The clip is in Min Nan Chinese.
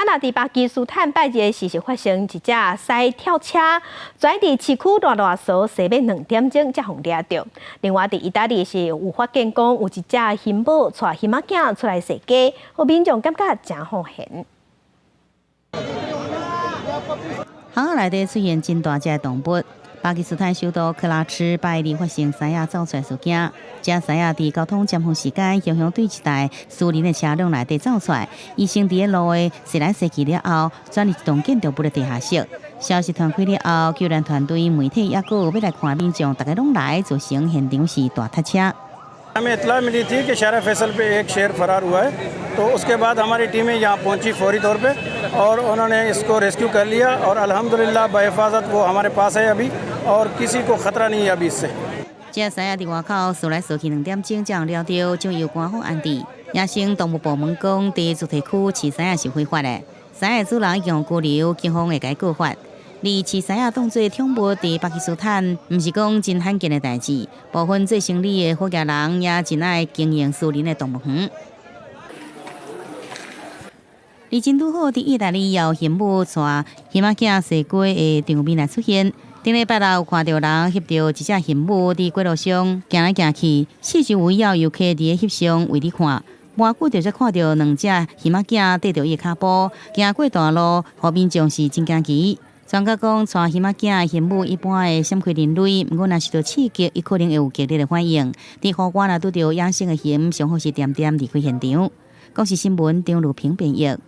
啊，若佇巴基斯坦拜日時是發生一隻獅跳車，跩佇市區賴賴趖西欲2點鐘才予掠著。另外，佇意大利是有發現講有一隻熊母帶熊仔囝出來踅街，予民眾感覺誠好玄。巷仔內底出現真大隻的動物。巴基斯坦首都克拉赤拜二發生獅仔走出來事件，這獅仔佇交通尖峰時間，雄雄對一台私人的車輛內底走出來，伊先佇咧路的踅來踅去了後，鑽入一棟建築物的地下室。消息傳開了後，救援團隊、媒體猶閣有欲來看民眾，大家攏來，造成現場是大塞車。 हमें इतला मिली थी कि शारा फैसल पे एक शेर फरार हुआ है, तो उसके बाद हमारी टीमें यहाँ पहुँची फौरी तौर पे और उन्होंने इसको रेस्क्यू कर लिया और अल्हम्दुलिल्लाह बहिफाजत वो हमारे पास है अभी और किसी को ख़तरा नहीं है अभी इससे。這獅仔佇外口踅來踅去2點鐘，才掠著，將由官方安置。野生動物部門講，佇住宅區飼獅仔是非法的，獅仔主人已經拘留，警方會共伊告發。而飼獅仔當做寵物，佇巴基斯坦，毋是講真罕見的代誌。部分做生理的好額人也真愛經營私人的動物園。而真拄好，佇意大利有熊母帶熊仔囝踅街的場面來出現。頂禮拜六有看著人翕著一隻熊母佇街路上行來行去，四周圍有遊客佇咧翕相圍咧看。無久就才看著兩隻熊仔囝綴著伊的跤步行過大路，予民眾是真驚奇。專家講，帶熊仔囝的熊母一般會閃開人類，毋過若受到刺激，伊可能會有激烈的反應。佇戶外若拄著野生的熊，上好是恬恬離開現場。公視新聞張如平編譯。